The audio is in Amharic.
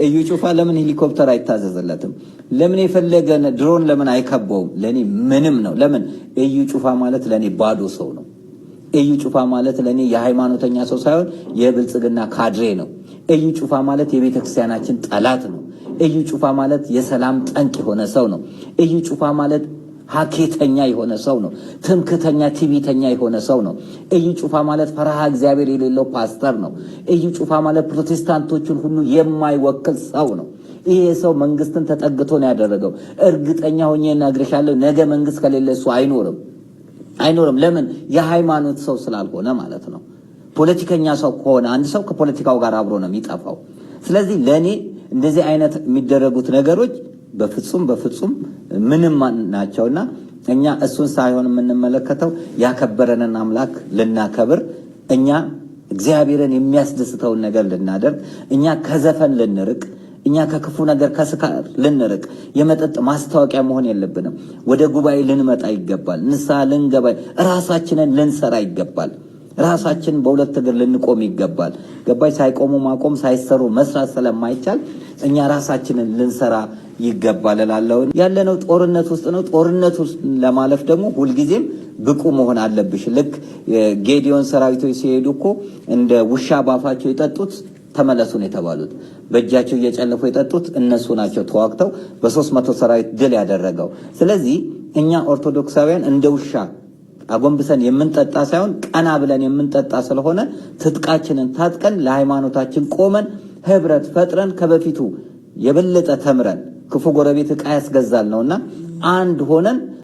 እዩ ጩፋ ለምን ሄሊኮፕተር አይታዘዝለትም? ለምን የፈለገ ድሮን ለምን አይከበውም? ለኔ ምንም ነው። ለምን እዩ ጩፋ ማለት ለኔ ባዶ ሰው ነው። እዩ ጩፋ ማለት ለኔ የሃይማኖተኛ ሰው ሳይሆን የብልጽግና ካድሬ ነው። እዩ ጩፋ ማለት የቤተ ክርስቲያናችን ጠላት ነው። እዩ ጩፋ ማለት የሰላም ጠንቅ የሆነ ሰው ነው። እዩ ጩፋ ማለት ሀኬተኛ የሆነ ሰው ነው። ትምክተኛ፣ ትዕቢተኛ የሆነ ሰው ነው። እዩ ጩፋ ማለት ፈሪሃ እግዚአብሔር የሌለው ፓስተር ነው። እዩ ጩፋ ማለት ፕሮቴስታንቶችን ሁሉ የማይወክል ሰው ነው። ይሄ ሰው መንግስትን ተጠግቶ ነው ያደረገው። እርግጠኛ ሆኜ እነግርሻለሁ፣ ነገ መንግስት ከሌለ እሱ አይኖርም፣ አይኖርም። ለምን? የሃይማኖት ሰው ስላልሆነ ማለት ነው። ፖለቲከኛ ሰው ከሆነ አንድ ሰው ከፖለቲካው ጋር አብሮ ነው የሚጠፋው። ስለዚህ ለእኔ እንደዚህ አይነት የሚደረጉት ነገሮች በፍጹም በፍጹም ምንም ናቸውና እኛ እሱን ሳይሆን የምንመለከተው ያከበረንን አምላክ ልናከብር፣ እኛ እግዚአብሔርን የሚያስደስተውን ነገር ልናደርግ፣ እኛ ከዘፈን ልንርቅ፣ እኛ ከክፉ ነገር ከስካር ልንርቅ፣ የመጠጥ ማስታወቂያ መሆን የለብንም። ወደ ጉባኤ ልንመጣ ይገባል። ንስሐ ልንገባ፣ ራሳችንን ልንሰራ ይገባል። ራሳችን በሁለት እግር ልንቆም ይገባል። ገባይ ሳይቆሙ ማቆም ሳይሰሩ መስራት ስለማይቻል እኛ ራሳችንን ልንሰራ ይገባል እላለሁ። ያለነው ጦርነት ውስጥ ነው። ጦርነት ውስጥ ለማለፍ ደግሞ ሁልጊዜም ብቁ መሆን አለብሽ። ልክ ጌዲዮን ሰራዊቶች ሲሄዱ እኮ እንደ ውሻ ባፋቸው የጠጡት ተመለሱ ነው የተባሉት። በእጃቸው እየጨለፉ የጠጡት እነሱ ናቸው ተዋግተው በ300 ሰራዊት ድል ያደረገው። ስለዚህ እኛ ኦርቶዶክሳውያን እንደ ውሻ አጎንብሰን የምንጠጣ ሳይሆን ቀና ብለን የምንጠጣ ስለሆነ ትጥቃችንን ታጥቀን ለሃይማኖታችን ቆመን ህብረት ፈጥረን ከበፊቱ የበለጠ ተምረን፣ ክፉ ጎረቤት ዕቃ ያስገዛል ነውና፣ አንድ ሆነን።